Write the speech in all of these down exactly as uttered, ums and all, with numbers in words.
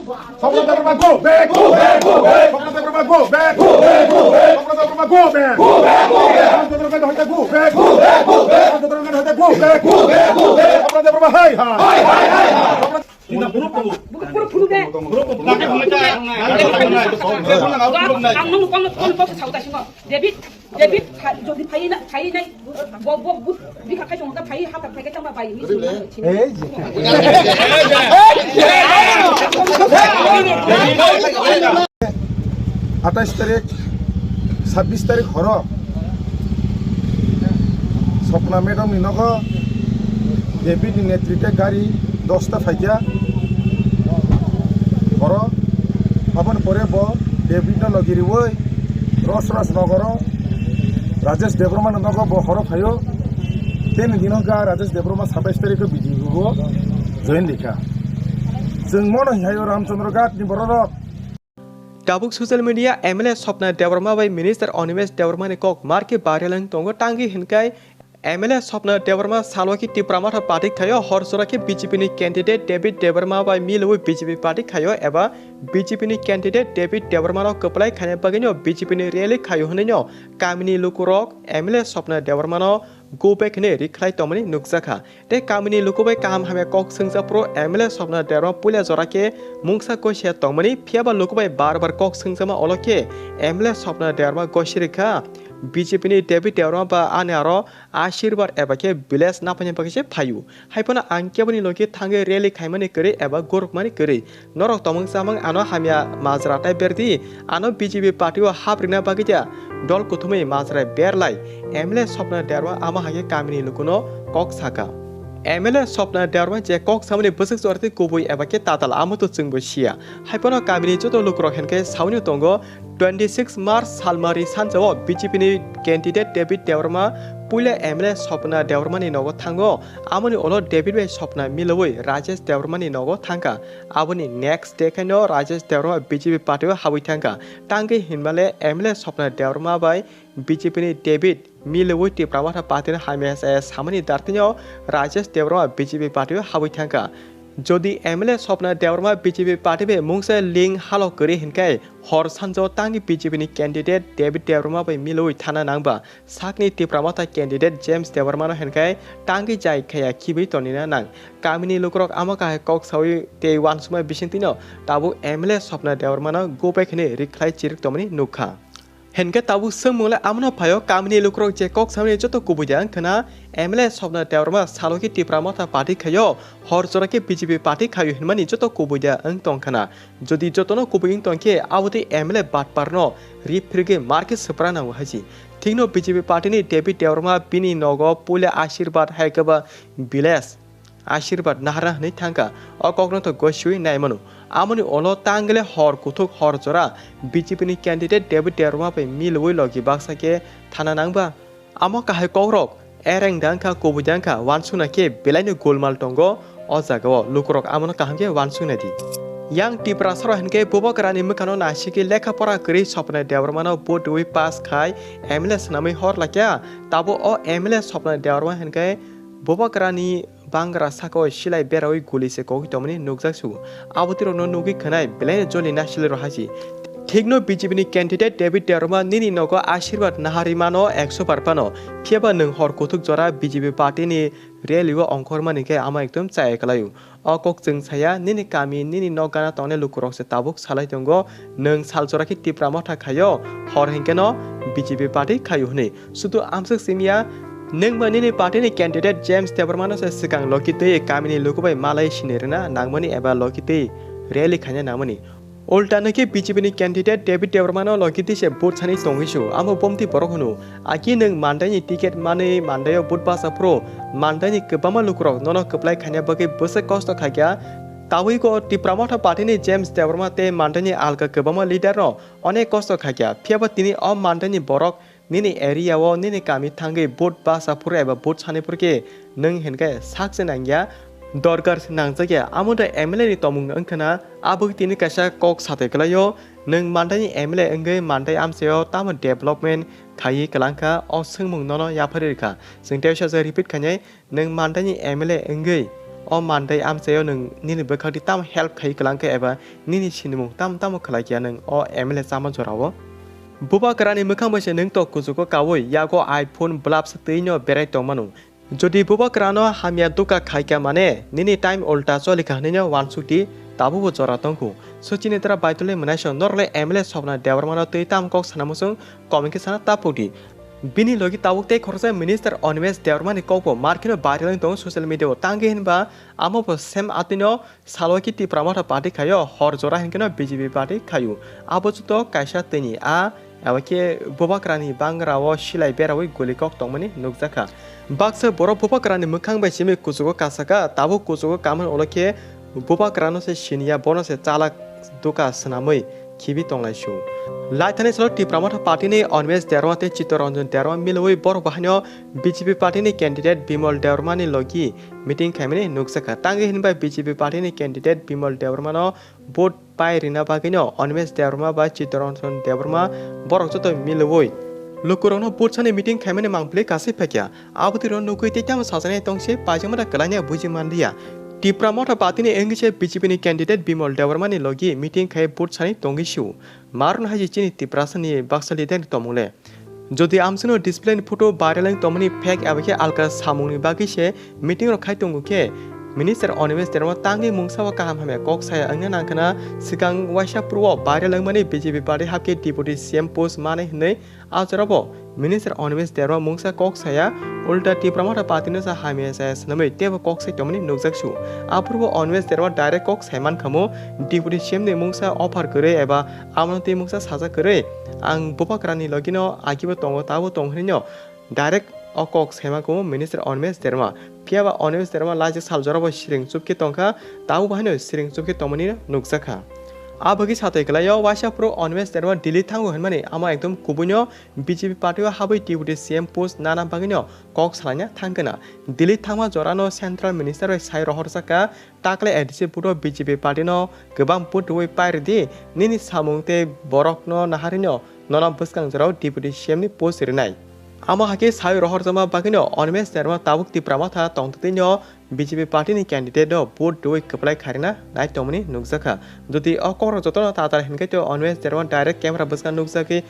Swapna Debbarma go back! Go back! Go back! Swapna Debbarma go back! Go back! Go back! Swapna Debbarma go back! Go back! Go back! Swapna Debbarma go back! Go back! Go back! Swapna Debbarma go back! Go back! Go back! Swapna Debbarma hai hai! Hai hai hai hai! Ang nung kono kono kono sauta simo. David, David, jodi phai na phai nai. Bo bo but bikha khai jong ta phai ha ta phai ka chang ba bai ni. Ei je. Atais tarik, sabbish tarik horo Swapna madam ni nogo David ni netrite gari dosta phaikha horo. Aboni pore bo David no logi riwi Ros Ros nogoro Rajesh Debbarma ni nogo bo horo phaio. Tei ni dino ga Rajesh Debbarma satais tarik o B J P o join rikha. Chwng mono hinhaio Ramchandra Ghat ni bororok. Tabuk social media M L A Swapna Debbarma bai Minister Animesh Debbarma ni kok marke viral wng tongo, tangwi hinkai M L A Swapna Debbarma salwaki Tipra Motha party khaio, hor jora khe B J P ni candidate David Debbarma bai milwi B J P party khaio eba B J P ni candidate David Debbarma no kwplai khaina bagwi no B J P ni rally khaio hwnwi no kamini lukurok M L A Swapna Debbarma no go back hwnwi rikhlai tongmani nukjakha. Tei kamini luku bai kaham hamya kok swngjak phuru M L A Swapna Debbarma puila jora khe mungsa gosia tongmani, phiyaba luku bai bar bar kok swngjakma olo khe M L A Swapna Debbarma gosi rikha. B J P ni David Debbarma ba ani aro ashirbad eba khe bless napaina bagwi se phaio. Haiphano ang keboni logi thangwi rally khaimani kwrwi eba gorokmani kwrwi. Norok tongmung chamung ano hamya majra tai berdi, ano B J P party o hap rina bagwi da dol kuthumwi majra berlai. M L A Swapna Debbarma amo hai khe kamini lukuno kok saka. M L A Swapna Debbarma je kok samani bwswk jorti kubui eba khe tatal amo to chwngbo siya. Haiphano kamini joto lukurok hinkhe sauni tongo, twenty six March salmari sanjao B J P ni candidate David Debbarma puila M L A Swapna Debbarma ni nogo thango. Amoni ulo David bai Swapna milwi Rajesh Debbarma ni nogo thangkha. Aboni next day khaino Rajesh Debbarma B J P party o habwi thangkha. Tangwi hinmale M L A Swapna Debbarma bai B J P ni David milwi Tipra Motha party ni hamya se samani dartino Rajesh Debbarma B J P party o habwi thangkha. Jodi M L A Swapna Debbarma B J P party bai mungsa link halok kwrwi hinkai hor sanjao tangwi B J P ni candidate David Debbarma bai milwi thana nangba sakni Tipra Motha candidate James Debbarma no hinkai tangwi jai khaya khibwi tonina nang. Kamini lukurok amo kahai kok sawi tei uansukma bisingtwino tabuk M L A Swapna Debbarmano go back hwnwi rikhlai chirik tongmani nukha. Hinkhe tabuk swngmung le amono phaio, kamini lukurok je kok samani joto kubui de wng khna, M L A Swapna Debbarma salo khe Tipra Motha party khaio, hor jora khe B J P party khaio hinmani joto kubui de wng tong khna. Jodi jotono kubui wng tong khe, abo tei M L A batparno rip phirigwi mar khe swpra nango hai se. Thikno B J P party ni David Debbarma bini nogo puila ashirbad hai khe ba village ashirbad naharna hwnwi thangkha, o kokno to gosiwi naimano. Amoni ulo tangle hor kuthuk hor jora B J P ni candidate David Debbarma bai milwi logi baksa khe thana nangba. Amo kahai kokrok ereng dangkha, kubui dangkha, uansukna khe belaino golmal tongo o jagao. Lukurok amono kaham khe uansuknai di. Yang Tiprasarok hinkhe Bubagrani mwkhano nasikhe lekha pora kwrwi Swapna Debbarmano vote rwi pass khai M L A swnamwi hor laikha. Tabo o M L A Swapna Debbarma hinkhe Bubagrani bangra sakao silai berawi guli se kogwi tongmani nukjak su. Abo twi rokno nugwi khwnai belaino joli nasilai rw hai se. Thikno B J P ni candidate David Debbarma nini nogo ashirbad naharwi mano ekso bar phano. Phiyaba nwng hor kuthuk jora B J P party ni rally o ongkhormani khe ama ekdom chaya kwlaio. O kok chwng saya, nini kami, nini nok gana tongnai lukurok se tabuk salai tongo, nwng sal jora khe Tipra Motha khaio, hor hinkhe no B J P party khaio hwnwi. Sudu amswk simiya, nwng ba nini party ni candidate James Debbarma no se swkang logi twi kamini luku bai malai sini rwna nangmani eba logi twi rally khaina nangmani. Ulta no khe B J P ni candidate David Debbarma no logi twi se vote sani tongwi su. Amo bomti borok hwno, aki nwng Mandai ni ticket manwi Mandai o vote basa phuru Mandai ni kwbangma lukurok nono kwplai khaina bagwi bwswk kosto khaikha. Tabwi ko Tipra Motha party ni James Debbarma tei Mandai ni alka kwbangma leader no onek kosto khaikha. Phiyaba tini o Mandai ni borok nini area o nini kami thangwi vote basa phuru eba vote sani phuru khe nwng hinkhe sak se nangya, dorkar se nangjakya. Amo da M L A ni tongmung wngkhana, abo tini kaisa kok satai kwlaio. Nwng Mandai ni M L A wngwi Mandai amchaio tamo development khaiwi kwlangkha, o swngmung nono yapharwi rwkha. Chwng tei sajak repeat khainai, nwng Mandai ni M L A wngwi O mandai amchaio nwng nini bwkhakni tamo help khai kwlangkha eba nini sinimung tamo tamo khlaikha nwng o M L A chama jorao. Bubagrani mwkhang bai se nwng to kuchugo kaui yago iPhone bulbs twino berai tongmano. Jodi bubagrano hamya duka khaikha mane nini time ulta cholikha hwnwino wansukdi, tabukbo jora tongkhu. Suchini dra baitole mwnaisong norle M L A Sopna Debbarmano twi tamo kok sana muchung comment khe sana tapukdi. Bini logi tabuk tei khoroksa minister Animesh Debbarmani kokbo markheno viral wng tongo social media o, tangwi hinba amo bo same atwino salwaki Tipra Motha party khaio, hor jora hinkhe no B J P party khaio. Abo joto kaisa tini a, abo khe bubagrani bangra o silai beraui guli kok tongmani nukjakha. Baksa borok bubagrani mwkhang bai simi kuchugo kasaka, tabuk kuchugo kaman ulo khe bubagrano se siniya, bono se chalak duka swnamwi khibi tonglaisu. Laithani salo Tipra Motha party ni Animesh Debbarma tei Chittaranjan Debbarma milwi borok bahaino B J P party ni candidate Bimal Debbarma ni logi meeting khaimani nukjakha. Tangwi hinba B J P party ni candidate Bimal Debbarma no vote pai rina bagwino Animesh Debbarma bai Chittaranjan Debbarma borok joto milwi lukurokno vote sani meeting khaimani mangpili kasui phaikha. Abotwirok nugwi tei tamo sajani tongse paijak mata kwlaina buji manliya. Tipra Motha party ni wngwi se B J P ni candidate Bimal Debbarma ni logi meeting khai vote sani tongwi sio. Marno hai chini Tiprasa ni baksa leader ni tongmung le. Jodi amsino display ni photo viral wng tongmani fake eba khe alka samung ni bagwi se meeting rok khai tongo khe, Minister Animesh Debbarma tangwi mungsa o kaham hamya kok saya wngna nangkhana, swkang waisa phuru o viral wngmani B J P party hapkhe Deputy C M post manai hwnwi. A jorabo Minister Animesh Debbarma mungsa kok saya, ulta Tipra Motha party no sa hamya saya swnamwi teibo kok sai tongmani nukjak su. Aphuru bo Animesh Debbarma direct kok sai mankha mo, Deputy C M ni mungsa offer kwrwi eba amano tei mungsa sajak kwrwi, ang bubagrani logi no agibo tongo, tabo tong hwnwi no direct o kok sai mankha mo Minister Animesh Debbarma. Phiya ba Animesh Debbarma laijak sal jorabo siring chupkhe tongkha, tabo bo haino siring chupkhe tongmani nukjakha. A bagwi satai kwlaio, waisa phuru Animesh Debbarma Delhi thango hwnmani amo ekdom kubuino B J P party o habwi Deputy C M post nana bagwino kok salaina thangkha na. Delhi thangma jorano Central Minister bai sai rohorjakha, takle A D C vote o B J P party no kwbang vote rwui pairwdi, nini samung tei borokno naharwino nono bwskang jorao Deputy C M ni post rwnai. Amo hakhe sai rohorjakma bagwino Animesh Debbarma tabuk Tipra Motha tongtwtwino B J P party ni candidate no vote rwui kwplai khairina nai tongmani nukjakha. Jodi o kokrok jotono tatal hinkhe to Animesh Debbarma direct camera bwskang nukjagwi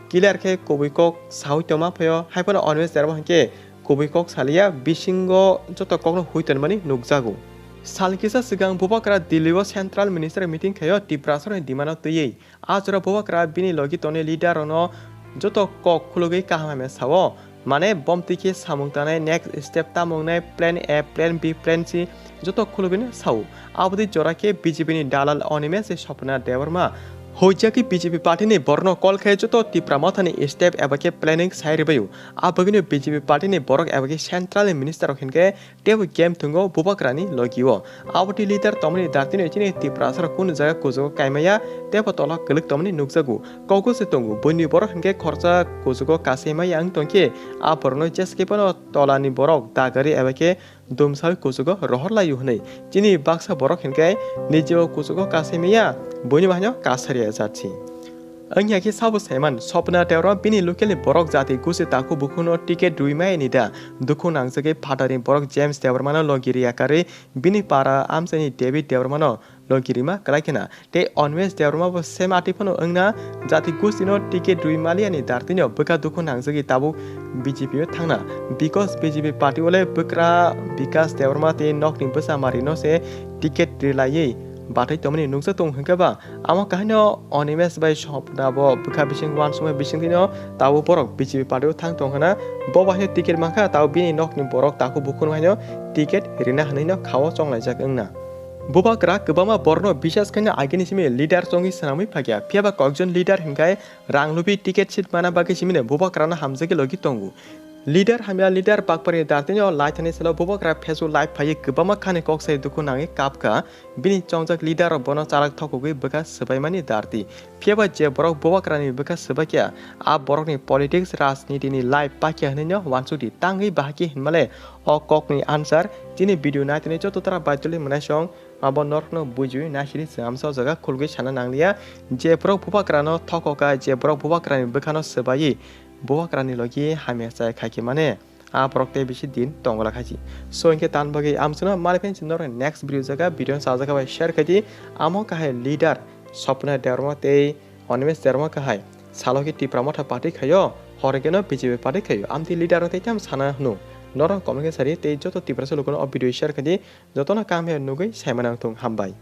clear khe kubui kok saui tongma phaio, haiphano Animesh Debbarma hinkhe kubui kok saliya, bisingo joto kokno hui tonmani nukjago. Sal kisa swkang bubagra Delhi o Central Minister meeting khaio Tiprasarokni demand no twiwi. A jora bubagra bini logi tongnai leader rokno joto kok khulugwi kaham hamya sao. Mane bomtwi khe samung tangnai next step tamo wngnai, plan A, plan B, plan C, joto khulugwino sao. Aboni jora khe B J P ni dalal Animesh tei Swapna Debbarma hoijagwi B J P party ni borokno call khe joto Tipra Mothani step eba khe planning sai rwbaio. A bagwino B J P party ni borok eba khe central ni minister rok hinkhe teibo game thwngo bubagrani logio. Aboni leader tongmani dartino chini Tiprasarok kunu jaga kuchugo kaimaya teibo tolo kwlwk tongmani nukjago. Kokgo se tongo, buini borok hinkhe khoroksa kuchugo kasaimaya wng tongkhe, a borokno jeskhe phano tolani borok dagari eba khe dumsaui kuchugo rohor laio hwnwi. Chini baksa borok hinkhe nijebo kuchugo kasaimaya, buini bahaino kasariya jatsi. Wngya khe sabo saiman, Swapna Debbarma bini local ni borok jati gusi takhuk bukhukno ticket rwi maya ni da? Dukhu nangjagwi phatarni borok James Debbarmano logi riya karwi bini para amchaini David Debbarmano logi rima kwlai khena. Tei Animesh Debbarma bo same atwi phano wngna, jati gusti no ticket rwi maliya ni dartino bwkha dukhu nangjagwi tabuk B J P o thangna. Because B J P party o le bwkra Bikas Debbarma tei nokni bwsa mari no se ticket rwlaiwi bathai tongmani nukjak tongo hinkhe ba, amo kahino Animesh bai Swapna bo bwkha bising uansukmani bisingtwi no tabuk borok B J P party o thang tongkhana. Bo bai ticket mankha, tabuk bini nokni borok takhuk bukhuk no haino ticket rina hwnwi no khao chonglaijak wngna. Bubagra kwbangma borokno bisas khaina agini simi leader chongwi swnamwi phakya. Phiya ba kokjon leader hinkhe rang lubi ticket seat mana bagwi simino bubagrano hamjagwi logi tongo. Leader hamya leader bakpari dartino laithani salo bubagra Facebook live phaiwi kwbangma khani kok sai dukhu nangwi kapkha. Bini chongjak leader rok bono chalak thokogwi bwkha swbaimani darti. Phiya ba je borok bubagrani bwkha swbaikya, a borokni politics, rajniti ni life pakya hwnwi no uansukdi. Tangwi bahai khe hinmale o kokni answer chini video naitoni joto tara baitoli mwnaisong abo norokno bujiwi naisidi chwng amsa o jaga khulgwi sana nangliya. Je borok bubagrano thokoka, je borok bubagrani bwkhano swbaiwi bubagrani logi hamya chaya khaikhe mane, A borok tei bisi din tongla khaisi. So hinkhe tan bagwi amchwno mari phainsi norok next video jaga, video no sajak bai share khaidi. Amo kahai leader Swapna Debbarma tei Animesh Debbarma kahai salo khe Tipra Motha party khaio, hor khe no B J P party khaio. Amtwi leader no tei tamo sana hwno. Norok comment khe sari tei joto Tiprasa lukuno o video share khaidi. Jotono kaham khe nugwi saimano wngthung, hambai.